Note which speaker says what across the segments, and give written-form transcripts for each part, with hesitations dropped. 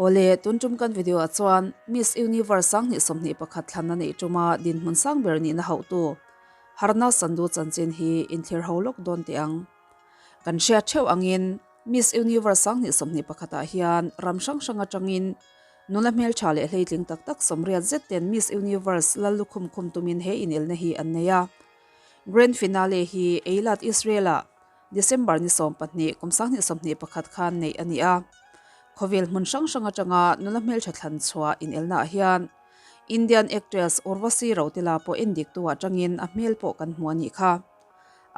Speaker 1: Awle, tun tum kan video ah chuan Miss Universe 2021 thlanna neih tuma dinhmun sang ber nihna hauhtu Harna Sandhu chanchin hi inthlir ho lawk dawn teh ang. Kan hriat theuh angin Miss Universe 2021 ah hian ram hrang hrang atangin nula hmeltha leh hleitling tak tak 80 zet ten Miss Universe lal lukhum khum tumin he inelna hi an nei a. Grand Finale hi Eilat, Israel-ah December ni 12, kum 2021 khan neih a ni a. Khawvel hmun hrang hrang atanga nula hmeltha thlan chhuah inelnaah hian Indian actress Urvasi Rautela pawh endiktu atangin a hmel pawh kan hmu a nih kha.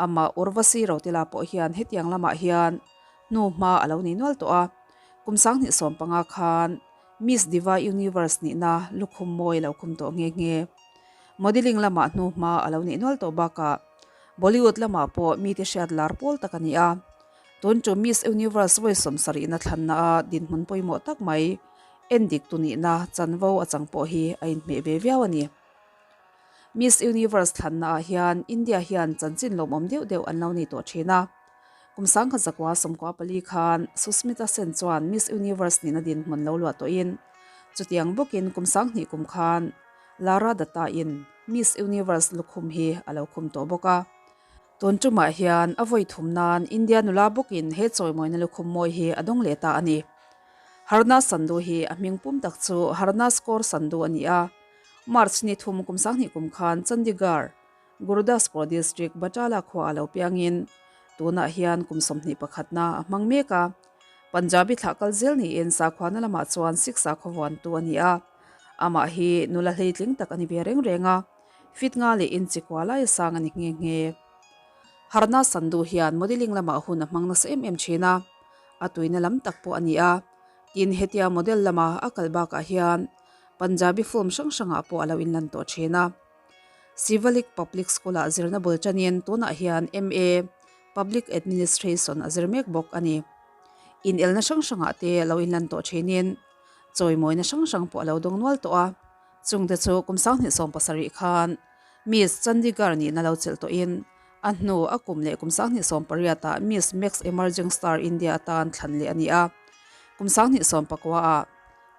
Speaker 1: Amah Urvasi Rautela pawh hian hetiang lamah hian hnu hma a lo nei nual tawh a. Kum 2015 khan Miss Diva Universe nihna lukhum mawi a lo khum tawh nghe nghe. Modelling lamah hnu hma a lo neih nual tawh bakah Bollywood lamah pawh mite hriat lar pawl tak a ni a. Tun chu Miss Universe vawi 70na thlanna a dinhmun pawimawh tak mai endik tu nihna chanvo a chang pawh hi a inhmeh ve viau a ni. Miss Universe thlanna ah hian India hian chanchin lawmawm deuh deuh an lo nei tawh thin a. Kum 1994 khan Susmita Sen chuan Miss Universe nihna dinhmun lo luah tawhin chutiang bawkin kum 2000 kum khan Lara Dutta in Miss Universe lukhum hi a lo khum tawh bawk a. Tun tumah hian a vawi thum nan India nula bawkin he chawimawina lukhum mawi hi a dawng leh ta a ni. Harnaaz Sandhu hi a hming pum tak chu Harnaaz Kaur Sandhu a ni a. March ni thum kum 2000 kum khan Chandigarh, Gurdaspur District, Batala khua a lo piangin tunah hian kum 21 na a hmang mek a. Punjabi thlah kal zel niin sakhuana lamah chuan Sikh sakhaw vuantu a ni a. Amah hi nula hleitling tak a ni ve reng reng a, fit nga leh inchikua lai a sang a ni nghe nghe. Harnaaz Sandhu hian modelling lamah hun a hmang nasa em em thin a, a tuina lam tak pawh a ni a. Tin, hetia model lama a kal bakah hian Punjabi film hrang hrangah pawh a lo inlan tawh thin a. Sivalik Public School-ah zirna bul tanin tunah hian MA, Public Administration, a zir mek bawk a ni. Inelna hrang hrangah te lo inlan tawh thinin chawimawina hrang hrang pawh a lo dawng nual tawh a. Chungte chu kum 2017 khan Miss Chandigarh nihna lo chelh tawhin a hnu a kum leh kum 2018 ah Miss Max Emerging Star India atan thlan leh a ni a. Kum 2019 ah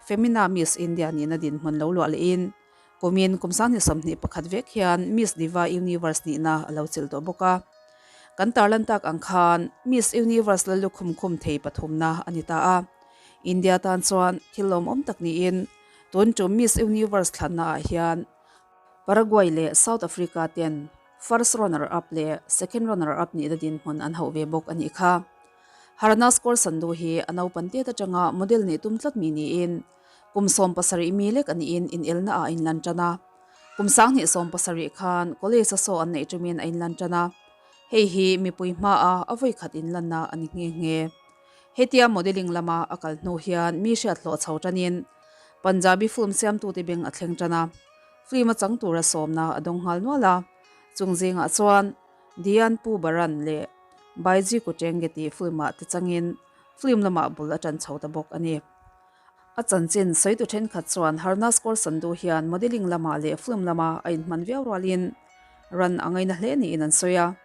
Speaker 1: Femina Miss India nihna dinhmun lo luah lehin kumin kum 2021 vek hian Miss Diva Universe nihna a lo chelh tawh bawk a. Kan tarlan tak ang khan Miss Universe la lukhum khum thei pathumna a ni ta a. India tan chuan thil lawmawm tak niin tun tum Miss Universe thlanna ah hian Paraguay leh South Africa ten first runner up leh second runner up nihna dinhmun an hauh ve bawk a nih kha. Harnaaz Kaur Sandhu hi a naupan tet atanga model nih tum tlat mi niin kum 17 mi lek a niin inelna ah a inlan tan a. Kum 2017 khan college a saw an neih tumin a inlan tan a. Hei hi mipui hmaa a vawi khat inlanna a ni nghe nghe. Hetia modelling lama a kal hnu hian mi hriat hlawh chho tanin Punjabi film siamtute beng a thleng tan a. Film a chang tura sawmna a dawng nghal nual a. Chung zingah chuan Diyan Pu Baran leh Baiji Kutenge tih film-ah te changin film lamah bul a tan chho ta bawk a ni. A chanchin sawitu thenkhat chuan Harnaaz Kaur Sandhu hian modelling lamah leh film lama a inhman viau rualin ran a ngaina hle niin an sawi a.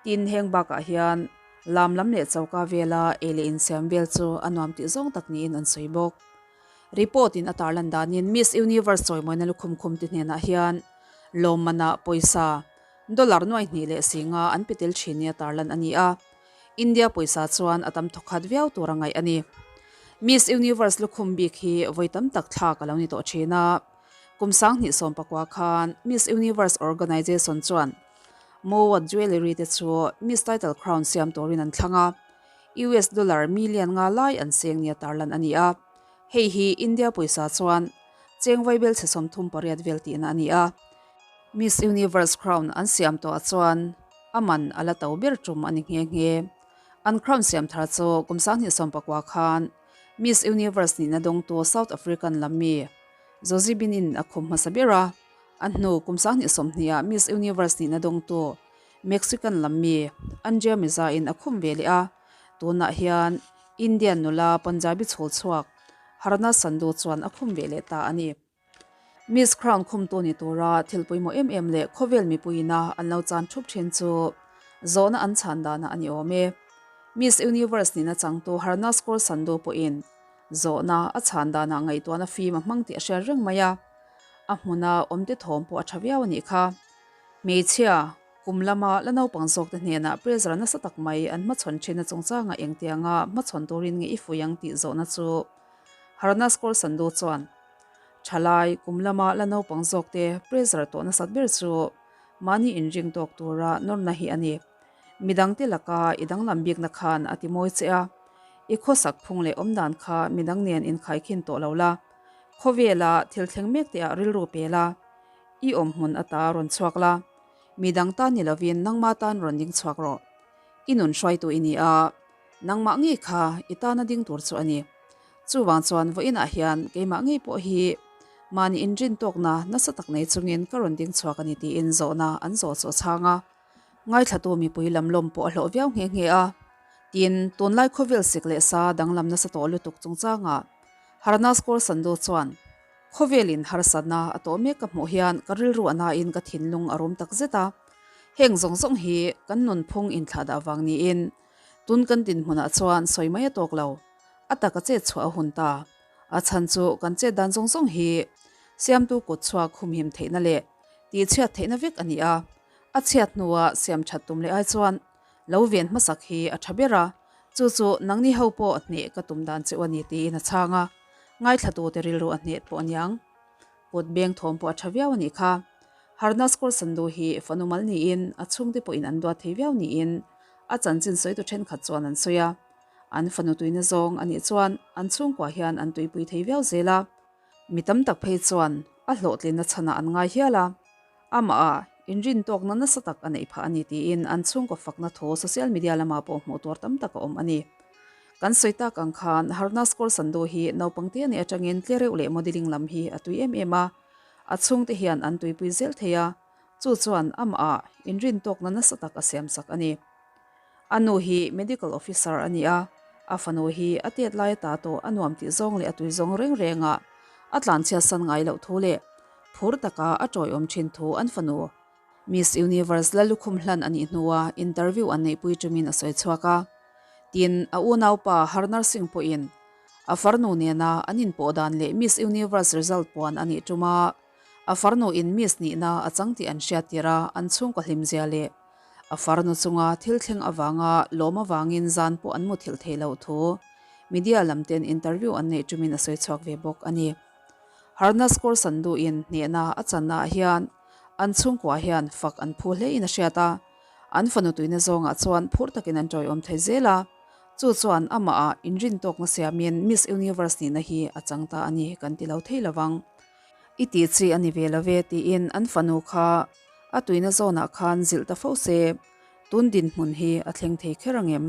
Speaker 1: Tin, heng bakah hian lam lam leh choka vela ei leh insiam vel chu a nuam tih zawng tak niin an sawi bawk. Report in a tarlan danin Miss Universe chawimawina lukhum khum ti hnenah hian lawmmanah pawisa dollar nuai hnih leh singa an pe tel thin nia tarlan a ni a. India pawisa chuan a tam thawkhat viau tur a ngaih a ni. Miss Universe lukhum bik hi vawi tam tak thlak a lo ni tawh thin a. Kum 2019 khan Miss Universe Organization chuan Mowat Jewellery te chu Miss Title Crown siam turin an thlang a, US dollar million nga lai an seng nia tarlan a ni a. Hei hi India pawisa chuan cheng vaibel chhe 38 vel tihna a ni a. Miss Universe Crown an siam tawhah chuan a man a la to ber tum a ni nghe nghe. An crown siam thar chu kum 2019 khan Miss Universe nihna dawngtu South African lam mi Zozibinin a khum hmasa ber a. A hnu kum 2020 ah Miss Universe nihna dawngtu Mexican lam mi Andrea Meza in a khum ve leh a. Tunah hian Indian nula Punjabi chhul chhuak Harnaaz Sandhu chuan a khum ve leh ta a ni. Miss Crown khumtu ni tura thil pawimawh em em leh khawvel mipuiina an lo chan thup thin chu zawhna an chhan danah a ni awm e. Miss Universe nihna changtu Harnaaz Kaur Sandhu pawhin Zawhna a chhan danah ngaihtuahna fim a hmang tih a hriat reng mai a, a hmuna awmte thawm pawh a tha viau a nih kha. Hmeichhia, kum lama la naupang zawkte hnenah pressure nasa tak mai an hmachhawn thin a chungchangah engtianga hmachhawn turin nge i fuih ang tih zawhna chu Harnas Kaur Sandhu chuan Thalai, kum lama la naupang zawkte pressure tawh nasat ber chu mahni inring tawk tura nawrna hi a ni. Midangte laka i danglam bikna khan a ti mawi che a, i khawsak phung leh awmdan kha midang nen inkhaikhin tawh lo la, khawvela thil thleng mek te ah rilru pe la, i awm hmun ata rawn chhuak la, midang tan ni lovin nangma tan rawn ding chhuak rawh. I nun hruaitu i ni a, nangmah ngei kha i tana ding tur chu a ni. Chuvang chuan vawiinah hian keimah ngei pawh hi mahni inrin tawkna nasa tak nei chungin ka rawn ding chhuak a ni tiin zawhna an zawh chu a chhang a. Ngaithlatu mipui lam lawm pawh a hlawh viau nghe nghe a. Tin, tunlai khawvel sik leh sa danglam nasa tawh lutuk chungchangah Harnas Kaur Sandhu chuan, Khawvelin harsatna a tawh mek ka hmuh hian ka rilru a nain ka thinlung a rum tak zet a. Heng zawng zawng hi kan nunphung inthlahdah vang niin tun kan dinhmunah chuan sawi mai a tawk lo. A taka chet chhuah a hun ta. A chhan chu kan chet dan zawng zawng hi siamtu kut chhuak humhim theihna leh tihchhiat theihna vek a ni a. A chhiat hnua siam that tum leh ai chuan lo ven hmasak hi a tha ber a, chu chu nangni ho pawh hneh ka tum dan cheu a ni tiin a chhang a. Ngaithlatute rilru a hneh pawh aniang. Kut beng thawm pawh a tha viau a nih kha. Harnas Kaur Sandhu hi fanu mal niin a chhungte pawhin an duat thei viau niin a chanchin sawitu thenkhat chuan an sawi a. An fanu tuina zawng a nih chuan an chhungkua hian an tuipui thei viau zel a. Mi tam tak phei chuan a hlawhtlinna chhanah an ngai hial a, amah ah inrintawkna nasa tak a neih phah a ni tiin an chhungkaw fakna thu social media lamah pawh hmuh tur tam tak a awm a ni. Kan sawi tak ang khan Harnas Kaur Sandhu hi naupang te anih atangin tlereuh leh modelling lam hi a tui em em a, a chhungte hian an tuipui zel thei a, chu chuan amah ah inrintawkna nasa tak a siamsak a ni. A nu hi medical officer a ni a, a fanu hi a tet lai ata tawh a nuam tih zawng leh a tui zawng reng reng a, a tlanchhiat san ngai loh thu leh phur taka a tawiawm thin thu an fanu Miss Universe la lukhum hlan a nih hnua interview an neihpui tumin a sawi chhuak a. Tin, a unaupa Harnar Singh pawhin a farnu nena an inpawh dan leh Miss Universe result puan a nih tuma a farnu in Miss nihna a chang tih an hriat tir a, an chhungkaw hlimzia leh A farnu chunga thil thleng avanga lawm avangin zan pawh an muthilh theih loh thu media lam ten interview an neih tumin a sawi chhuak ve bawk a ni. Harnas Kaur Sandhu in hnehna a channa ah hian an chhungkua hian fak an phu hle in a hriat a, an fanu tuina zawngah chuan phur takin an tawiawm thei zel a, chu chuan amah ah inrintawkna siamin Miss Universe nihna hi a chang ta a ni kan ti lo thei lovang. I tih chi a ni ve lo ve tiin an fanu kha A tuina zawnah khan zilh ta fo se, tun dinhmun hi a thleng thei kher ang em?